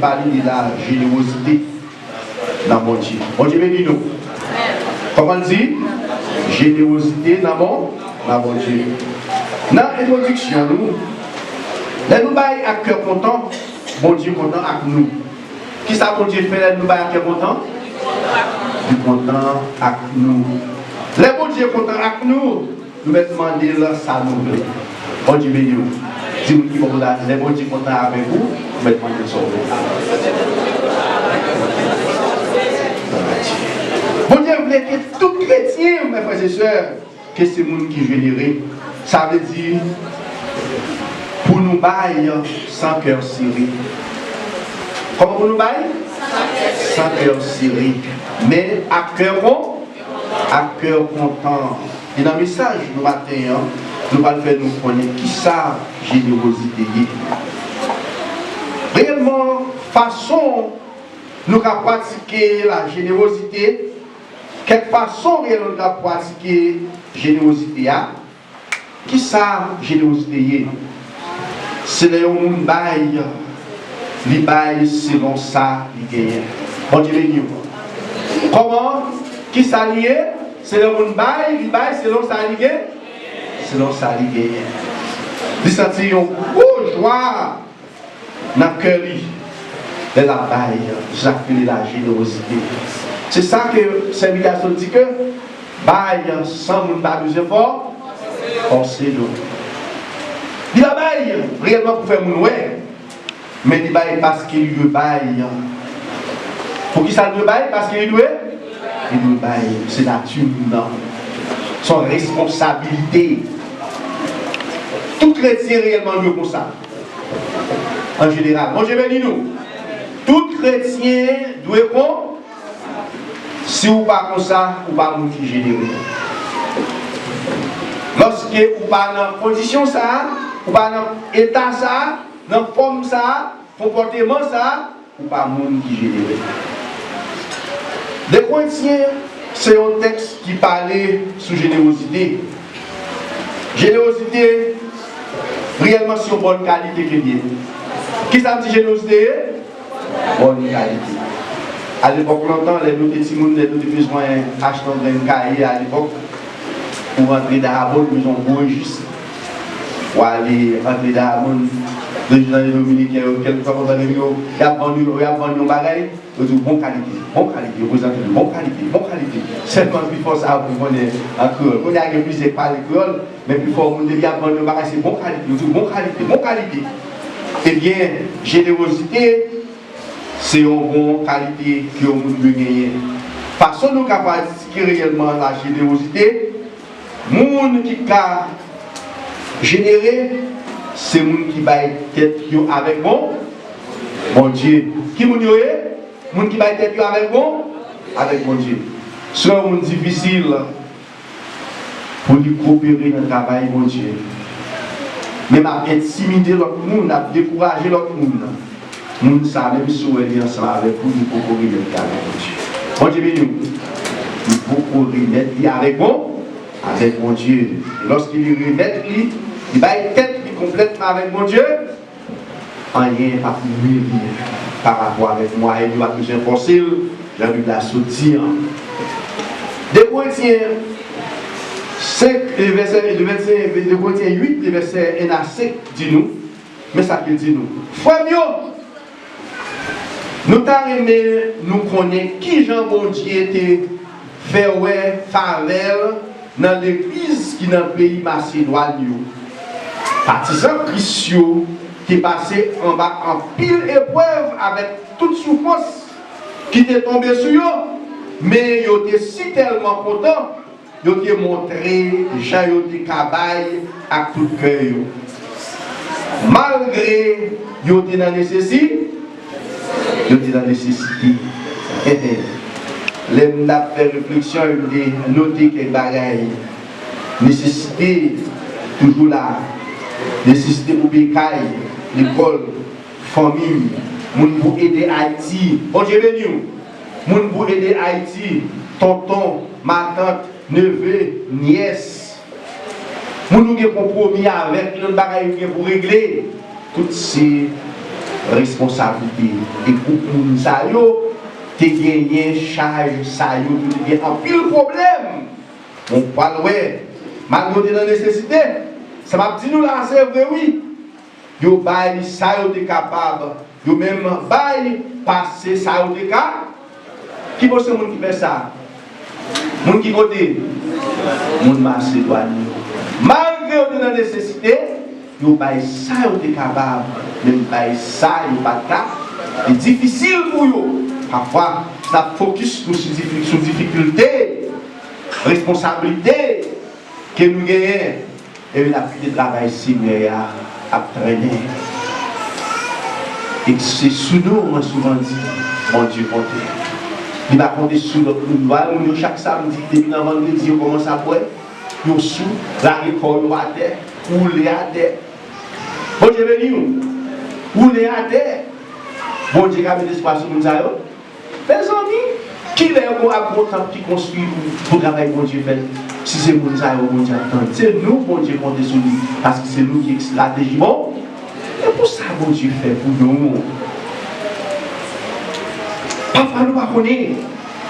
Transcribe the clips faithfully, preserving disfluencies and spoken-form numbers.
Pale de la jenerozite nan Bondye. Bondye beni nou. Kòman l di? Jenerozite nan bon, nan Bondye. Nan entwodiksyon nou, lè nou bay ak kè kontan, Bondye kontan ak nou. Kisa Bondye fè lè nou bay ak kè kontan? Li kontan ak nou. Lè Bondye kontan ak nou, nou mèt mande l sa nou vle. Bondye beni w. Di moun ki bò w la, lè Bondye kontan avèk ou, ou mèt mande l sa w vle. Bondye vle ke tout kretyen, mè frè e sè, ke se moun ki jenere. Sa vle di pou nou bay san kè sere. Kòman pou nou bay? San kè sere. Men ak kè kon, ak kè kontan. E nan mesaj nou maten an, nou pral fè nou konnen kisa jenerozite ye. Reyèlman, fason nou ka pratike la jenerozite, kèk fason reyèlman nou ka pratike jenerozite a. Kisa jenerozite ye? Se lè yon moun bay, li bay selon sa li genyen. Bondye beni w. Kòman? Kisa li ye? Se lè yon moun bay, li bay selon sa li gen, selon sa li genyen. Li santi yon gwo jwa nan kè li lè l ap bay, se sa k rele la jenerozite. Se sa ke sèvitè a sot di ke bay san moun pa bezwen fò, fòse nou. Li pa bay reyèlman pou fè moun wè, men li bay paske li dwe bay. Poukisa l dwe bay? Paske li dwe, li dwe bay. Se nati moun nan. Se yon responsabilite. Tout kretyen reyèlman dwe konsa. An jeneral. Bondye beni nou. Tout kretyen dwe kon. Si w pa konsa, ou pa moun ki jenere. Lòske ou pa nan kondisyon sa a, ou pa nan eta sa a, nan fòm sa a, konpòteman sa a, ou pa moun ki jenere. De Korentyen se yon tèks ki pale sou jenerozite. Jenerozite, reyèlman, se yon bòn kalite ke l ye. Kisa m di jenerozite ye? Bòn kalite. Alepòk lontan, lè nou te timoun, lè nou te bezwen achte yon grenn kaye alepòk, pou rantre Dayabon, ou bezwen yon gwo rejis. Ou ale rantre Dayabon, rejis nan Dominiken yo, kèlkeswa kote yo, y ap vann yo, y ap vann yon bagay, yo di w bon kalite, bon kalite, yo prezante l bon kalite, bon kalite. Sèlman pifò sa yo pou konnen an kreyòl. Kounye a gen plizyè k pale kreyòl, men pifò moun depi y ap vann yon bagay, se bon kalite, yo di w bon kalite, bon kalite. Ebyen, jenerozite, se yon bon kalite ke yon moun dwe genyen. Fason nou ka pratike reyèlman la jenerozite, moun ki ka jenere, se moun ki bay tèt yo avèk bon, Bondye. Ki moun yo ye? Moun ki bay tèt yo avèk bon, avèk Bondye. Si yon moun difisil, pou li koopere nan travay Bondye. Menm ap entimide lòt moun, ap dekouraje lòt moun. Moun sa, menm si w wè li ansanm avèk ou, li poko remèt li avèk Bondye. Bondye beni w. Li poko remèt li avèk bon, avèk Bondye. E lòske li remèt li, li bay tèt li konplètman avèk Bondye, anyen p ap nui li pa rapò avèk mwayen yo, pa bezwen fòse l, jan Bib la sot di an. De Korentyen senk, e vèsè, de vèsè, de Korentyen uit, e vèsè en a senk di nou, men sa ke l di nou. Frè m yo, nou ta renmen nou konnen kijan Bondye te fè wè favè l nan legliz ki nan peyi Masedwàn yo. Patizan Kris yo te pase anba anpil eprèv avèk tout soufrans ki te tonbe sou yo, men yo te sitèlman kontan, yo te montre jan yo te ka bay ak tout kè yo. Malgre yo te nan nesesi-, yo te nan nesesite. Lè m t ap fè refleksyon, m te note kèk bagay. Nesesite toujou la. Nesesite pou peye kay, lekòl, fanmi, moun pou ede Ayiti. Bondye beni w. Moun pou ede Ayiti, tonton, matant, neve, nyès. Moun ou gen konpwomi avèk, lòt bagay ou gen pou regle. Tout se responsablite. E gwoup moun sa yo te genyen chaj sa yo, yo te gen anpil pwoblèm. Bon, pral wè, malgre yo te nan nesesite, sa m ap di nou la a se vre wi. Yo bay sa yo te kapab, yo menm bay pase sa yo te ka. Ki bò se moun ki fè sa? Moun ki kote? Moun Masedwàn yo. Malgre yo te nan nesesite, yo bay sa yo te kapab, menm bay sa yo pa t ka. Li difisil pou yo. Pafwa, n ap fokis nou sou difi-, sou difikilte, responsablite ke nou genyen. Epi n ap kite travay Senyè a ap trennen. E se sou nou, mwen souvan di, Bondye konte. Li pa konte sou lòt moun. Vwala moun yo chak samdi, depi nan vandredi, yo kòmanse ap bwè. Yo sou, lage kò yo atè, woule atè. Bondye beni w. Woule atè. Bondye ka met espwa sou moun sa yo. Mezanmi, kilè yo ap gon tanp ki konstwi pou, pou travay Bondye fèt? Si se moun sa yo Bondye ap tann, se nou Bondye konte sou li, paske se nou ki estrateji bon. E pou sa Bondye fè pou nou. Pafwa nou pa konnen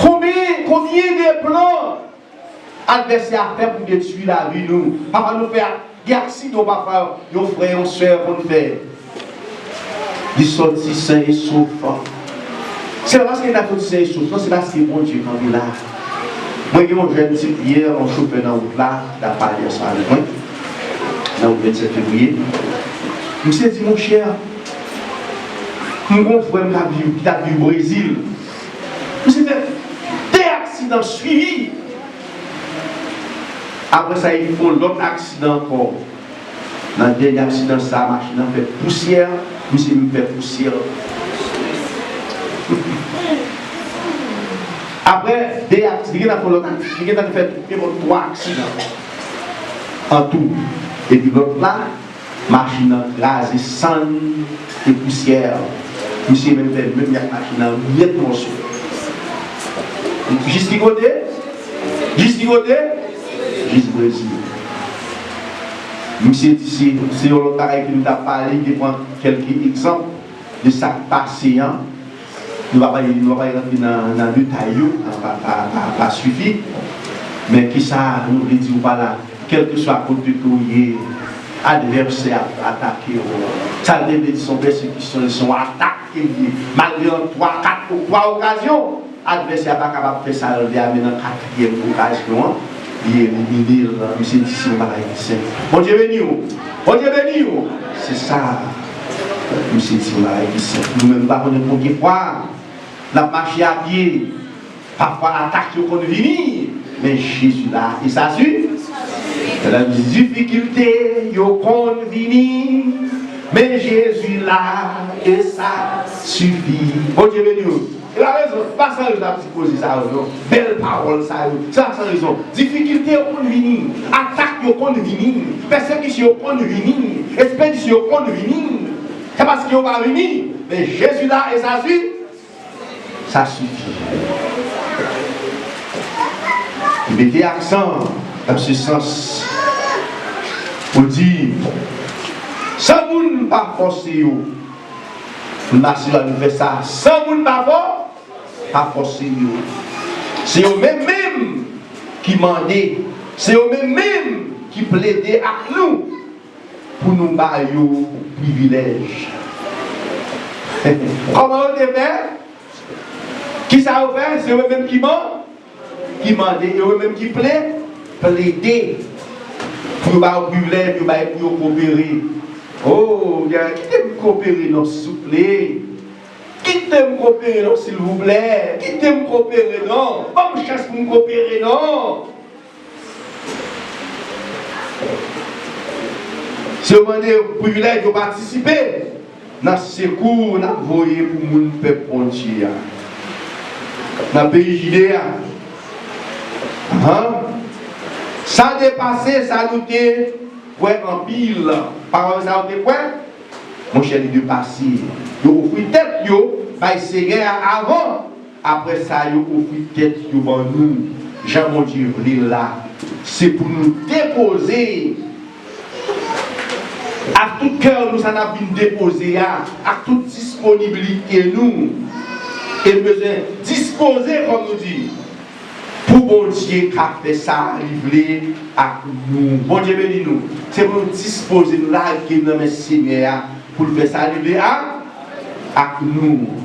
konbyen, konbyen de plan advèsè a fè pou detwi lavi nou. Pafwa nou fè ak, gen aksidan pafwa yon frè, yon sè konn fè. Li sòti sen e sof. Se pa paske l ta sòti sen e sof, non, se paske Bondye kanpe la. Mwen gen yon jèn ti yè, yon chofè nan wout la, ki t ap pale ansanm avèk mwen, nan wout vennsèt fevriye. Misye di, monchè, m gon frè m k ap viv, ki t ap viv Brezil. Misye fè de aksidan swivi. Apre sa, li fè yon lòt aksidan ankò. Nan dènye aksidan sa, machin nan fè pousyè, misye menm fè pousyè. Apre de aksidan, li gentan fè lòt ak-, li gentan fè, li fè twa aksidan an tou. Epi lòt la, machin nan kraze, sann e pousyè. Misye menm fè menm jan ak machin nan, miyèt mòso. Jis ki kote? Jis ki kote? Jis Brezil. Misye di se, se yon lòt bagay ke nou t ap pale, li te pran kèlke egzanp de sa k pase an. Nou pa pale, nou pa pale rantre nan, nan detay yo, pa, pa, pa, pa sifi. Men kisa nou vle di ou pa la? Kèlkeswa kote ke w ye, advèsè a ap atake w. Sa l te vle di, se yon pèsekisyon, se yon atak ke l ye. Malgre an twa, kat, twa okazyon, advèsè a pa kapab fè sa l vle a, men nan katriyèm okazyon an, li elimine l. Misye di se yon bagay ki senp. Bondye beni w! Bondye beni w! Se sa. Misye di yon bagay ki senp. Nou menm, nou pa konnen konbyen fwa n ap mache a pye. Pafwa atak yo konn vini, men Jezi la e sa si. Difikilte yo konn vini, men Jezi la e sa sifi. Bondye beni w. E pa rezon, pa san rezon ap di koze sa yo, non. Bèl pawòl sa yo, se pa san rezon. Difikilte yo konn vini, atak yo konn vini, pèsekisyon yo konn vini, espedisyon yo konn vini. Se paske yo pa vini, men Jezi la e sa si. Sa sifi. Li mete aksan nan se sans pou di, san moun pa fòse yo. Pou n asire nou fè sa, san moun pa fò, pa fòse yo. Se yo menm menm ki mande, se yo menm menm ki plede ak nou pou nou ba yo privilèj. Kòman yo te fè? Kisa yo fè? Se yo menm ki man-, ki mande, yo menm ki ple-, plede pou yo ba yo privilèj, yo bay pou yo kopere. Oh, kite m kopere non, souple. Kite m kopere non, silvouplè. Kite m kopere non. Ban m chans pou m kopere non. Se yo mande privilèj yo patisipe nan sekou n ap voye pou moun pèp Bondye a nan peyi Jide a. Ahan. Sa depase sa nou te kwè anpil. Pawòl sa yo te kwè, monchè, li depase. Yo ofri tèt yo bay Senyè a avan. Apre sa, yo ofri tèt yo ban nou, jan Bondye vle l la. Se pou nou depoze Ak tout kè nou, sa n ap vin depoze a, ak tout disponiblite nou, e nou bezwen dispoze, kòm nou di, pou Bondye ka fè sa li vle ak nou. Bondye beni nou. Se pou nou dispoze, nou lage nan men Senyè a, pou l fè sa li vle ak, ak nou.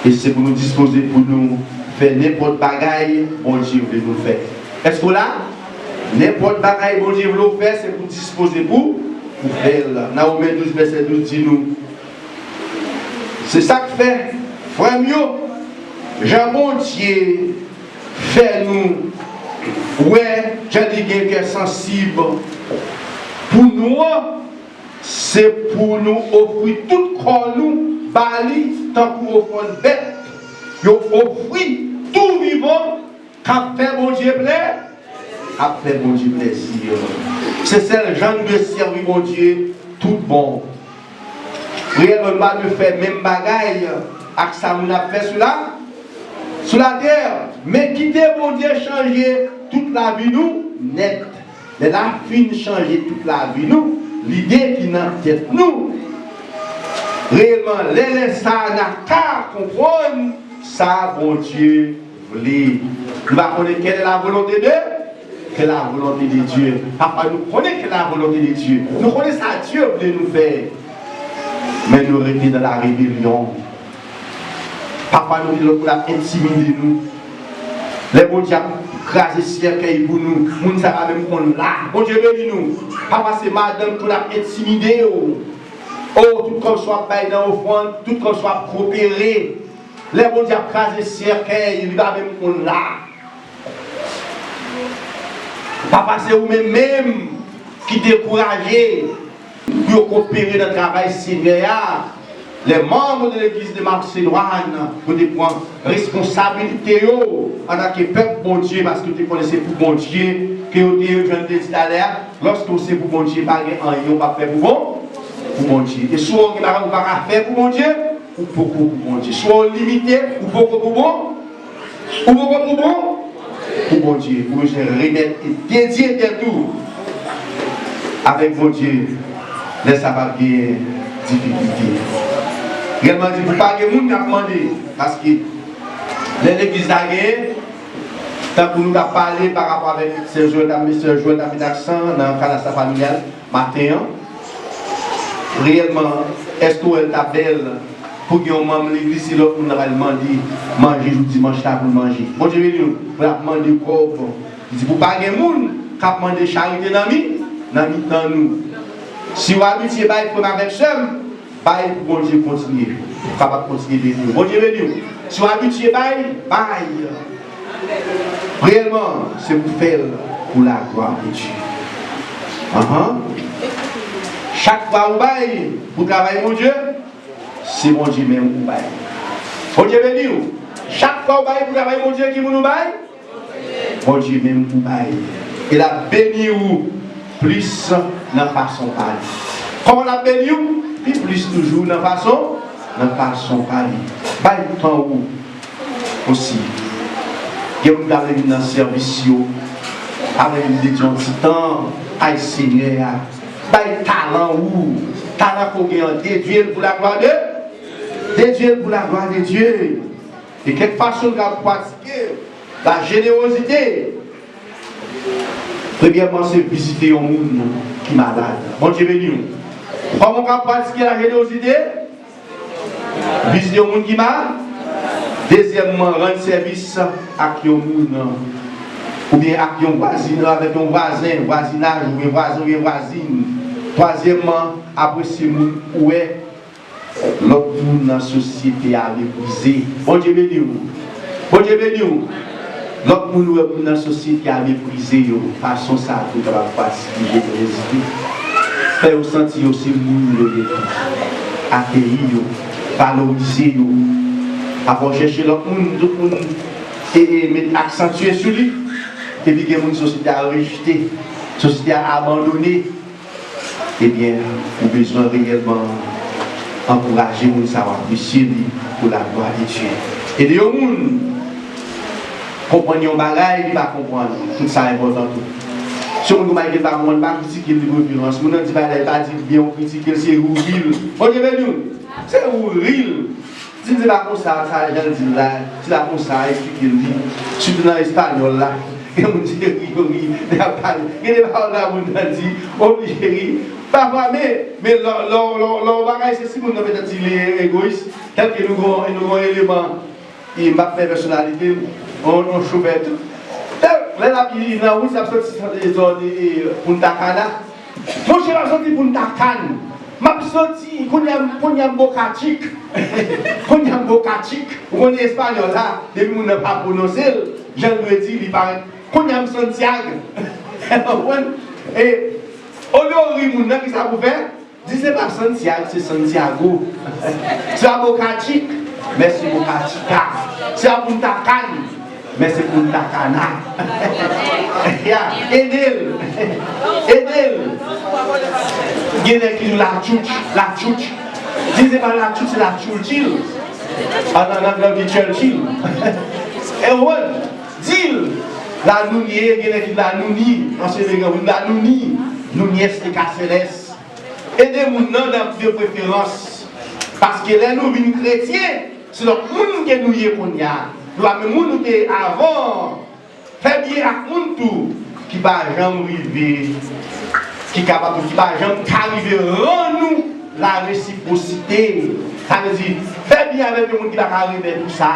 E se pou nou dispoze pou nou fè nenpòt bagay Bondye vle nou fè. Èske w la? Nenpòt bagay Bondye vle w fè, se pou w dispoze pou, pou fè l. Nan Women douz, vèsè douz di nou, se sa k fè, frè m yo, jan Bondye fè nou wè, jan li gen kè sansib pou nou an, se pou nou ofri tout kò nou ba li tankou ofrann bèt, yon ofri tou vivan k ap fè Bondye plè, k ap fè Bondye plèzi. Se sèl jan nou dwe sèvi Bondye tout bon. Reyèlman, nou pa dwe fè menm bagay ak sa moun ap fè sou la, sou latè, men kite Bondye chanje tout lavi nou nèt. Lè l ap fin chanje tout lavi nou, lide ki nan tèt nou, reyèlman, lè, lè sa a, n a ka konprann sa Bondye vle. Nou pa konnen quelle est la volonté de, quelle est la volonté de Dieu. Papa, nou konnen quelle est la volonté de Dieu. Nou konnen sa Dye vle nou fè. Men nou rete nan la rebelyon. Papa, nou gen lòt moun ap entimide nou. Lè Bondye ap kraze sèkèy pou nou, moun sa pa menm konn la. Bondye beni nou. Papa, se madanm ki ap entimide yo. O, tout kòb sa w ap bay nan ofrann, tout kòb sa w ap kopere. Lè Bondye ap kraze sèkèy, li pa menm konn la. Papa, se ou menm menm ki dekouraje pou yo kopere nan travay Senyè a. Les membres de l'église de Macédoine, yo te pran responsabilite yo antanke pèp Bondye, paske yo te konnen se pou Bondye ke yo te ye, jan te di talè a, lòske w se pou Bondye, pa gen anyen w p ap fè pou bon, pou Bondye. E si w gen bagay ou pa ka fè pou Bondye, ou poko pou Bondye. Si w limite, ou poko pou bon, ou poko pou bon, pou Bondye. Ou bezwen remèt e dedye tèt ou avèk Bondye. Lè sa p ap gen difikilte. Rèlman di pou pa gen moun k ap mande, paske lè legliz la genyen, tankou nou t ap pale pa rapò avèk sè Joël, t ap, sè Joël t ap met aksan nan kanal sa familyal maten an, reyèlman, èske w wè l t ap bèl pou gen yon manm legliz, se lòt moun nan pral mande manje jou dimanch la pou l manje? Bondye beni w, pou l ap mande kòb. Li di pou pa gen moun k ap mande charite nan mi, nan mitan nou. Si w abitye bay frè m avèk sè m, bay pou Bondye kontinye, pou kapab kontinye beni w. Bondye beni w. Si w abitye bay, bay. Reyèlman, se pou fè l pou laglwa de Dye. Anhan. Chak fwa ou bay pou travay Bondye, se Bondye menm ou bay. Bondye beni w. Chak fwa ou bay pou travay Bondye, ki moun ou bay? Bondye menm ou bay. E l ap beni ou plis nan fason pa li. Kòman l ap beni ou? Pi plis toujou nan fason, nan fason pa li. Bay tan ou osi. Gen moun ki ta vle vin nan sèvis yo, ta vle vin dedye yon ti tan, ay Senyè a. Bay talan ou. Talan ke w gen an, dedye l pou laglwa de, dedye l pou laglwa de Dye. E kèk fason nou ka pratike lajenewozite. Premyèman, se vizite yon moun ki malad. Bondye beni w. Kòman w ka pratike lajenewozite? Vizite yon moun ki malad. Dezyèmman, rann sèvis ak yon moun, oubyen ak yon vwazin, avèk yon vwazen, vwazinaj, oubyen vwazen, oubyen vwazin. Twazyèmman, apresye moun ou wè lòt moun nan sosyete a meprize. Bondye beni w. Bondye beni w. Lòt moun wè moun nan sosyete a meprize yo. Fason sa a tou kapab pratike jenerozite. Fè yo santi yo se moun yo ye tou. Akeyi yo. Valorize yo. Apre w chèche lòt moun, tout moun e, e met aksantye sou li. Epi gen moun sosyete a rejte. Sosyete a abandone. Ebyen, ou bezwen reyèlman ankouraje moun sa yo, apresye li pou laglwa de Dye. Ede yon moun konprann yon bagay li pa konprann, tout sa enpòtan tou. Yon moun konprann li pa konprann, pa kritike l de preferans. Moun nan di bagay la, li pa di l byen, ou kritike l, se ou ri l. Bondye beni w. Se ou ri l. Di l se pa konsa, sa jan l di l la, se pa konsa, eksplike l li. Sitou nan espanyòl la, gen moun se ri yo ri, lè y ap pale. Gen de pawòl la moun nan di, oblije ri. Pafwa, men, men lè, lè, lè, lè yon bagay, se si moun nan petèt li egoyis, tèlke nou gon, nou gon eleman, e m ap fè pèsonalite m, yon, yon chofè tou. Lè, lè l ap, li nan wout, l ap soti, soti, soti, e, Punta Cana. Monchè, m ap soti Punta Can. M ap soti, kounye a, kounye a m Boca Chic. Kounye a m Boca Chic. Ou konnen espanyòl la, depi moun nan pa pwononse l, jan l dwe di, li parèt. Kounye a m Santiago. Ou konprann? E, olye w ri moun nan, kisa pou fè? Di se pa Santiago, se Santiago. Se a Boca Chic, men se Boca Chica. Se a Punta Can, men se Punta Cana. Ya, ede l. Ede l. Gen nèg ki di la tchouch, la tchouch. Di se pa la tchouch, se la tchoulchil. An, an anglè, di Churchill. E w konprann? Di l, la Nunez, gen nèg ki di la Nuni, ansyen legan, la Nuni, Nunez de Caceres. Ede moun nan, nan de preferans. Paske lè nou vin kretyen, se lòt moun ke nou ye kounye a. Nou pa menm moun nou te ye avan. Fè byen ak moun tou ki pa janm rive, ki kapab, ki pa janm ka rive rann nou la resipwosite. Sa vle di, fè byen avèk yon moun ki pa ka remèt ou sa.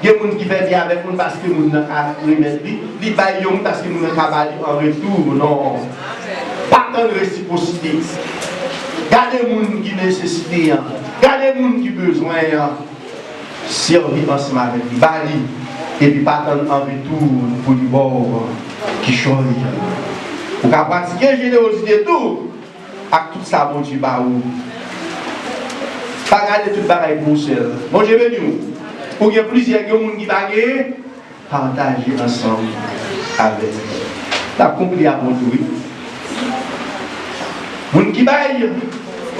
Gen moun ki fè byen avèk moun paske moun nan ka remèt li, li bay yon moun paske moun nan ka ba li an retou. Non. Pa tann resipwosite. Gade moun ki nesesite an. Gade moun ki bezwen an. Sèvi ansanm avèk li. Ba li. Epi pa tann an retou pou li ba w kichòy. Ou ka pratike jenerozite tou. Ak tout sa Bondye ba ou. Pa gade tout bagay pou ou sèl. Bondye beni w. Ou gen plizyè, gen moun ki pa genyen, pataje ansanm avèk li. L ap konpli avè w tou, wi. Moun ki bay,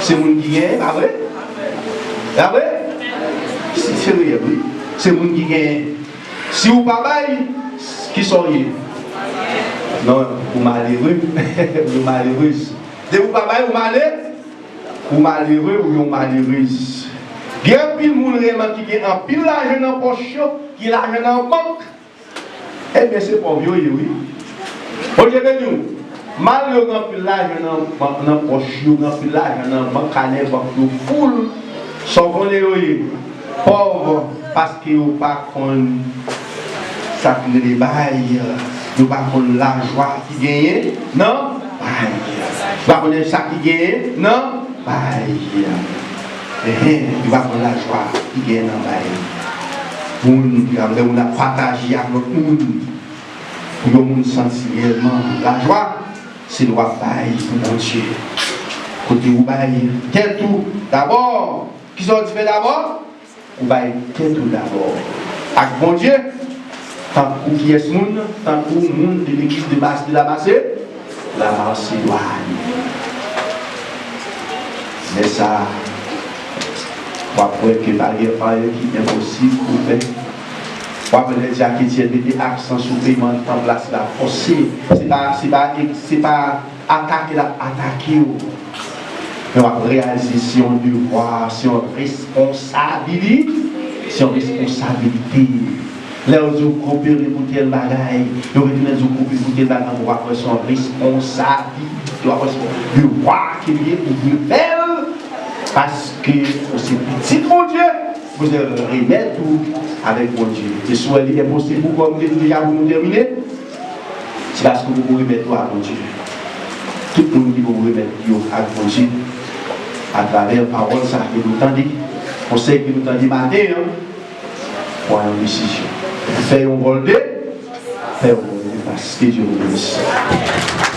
se moun ki genyen, pa vre? Pa vre? Se, se reyèl, wi. Se moun ki genyen. Si ou pa bay, kisa w ye? Non, ou malere. Ou malerez. Depi w pa bay, ou male, ou malere, ou yon malerez. Gen anpil moun reyèlman ki gen anpil lajan nan pòch yo, ki gen lajan nan bank. Ebyen, se pòv yo ye, wi. Bondye beni w. Malgre yo gen anpil lajan nan bank, nan pòch yo, gen anpil lajan nan bank, kanè bank yo full, sa w konnen yo ye? Pòv, paske yo pa konn sa k rele bay. Yo pa konn lajwa ki genyen nan bay. Yo pa konnen sa ki genyen nan bay. Enhen, yo pa konn lajwa ki genyen nan bay. Moun, lè moun ap pataje ak lòt moun, pou yon moun santi reyèlman lajwa, se lè w ap bay pou Bondye. Kote ou bay tèt ou dabò, kisa w di fè dabò? Ou bay tèt ou dabò ak Bondye, tankou kiyès moun, tankou moun de legliz de Mas-, de la Masé-, la Macédoine. Men sa, w ap wè ke pa gen anyen ki enposib pou fè. W ap wè lè Dyak Etyèn mete aksan sou peman tanp la, se pa fòse, se pa, se pa, se pa atake l ap atake w. Men w ap reyalize se yon devwa, se yon responsabili-, se yon responsabilite. Lè yo di w kopere pou tèl bagay, yo retounen di w kopere pou tèl bagay ankò, w ap wè se yon responsabilite, w ap wè se yon devwa ke l ye pou w fè l, paske ou se pitit Bondye, ou bezwen remèt ou avèk Bondye. E si w wè li enposib pou kò m, m te di deja pou nou tèmine, se paske ou poko remèt ou a Bondye. Tout moun ki poko remèt yo ak Bondye, atravè pawòl sa ke nou tande, konsèy ke nou tande maten an, pran yon desizyon. Fè yon vòlte, fè yon vòlte fas. Ke Dye nou benisi.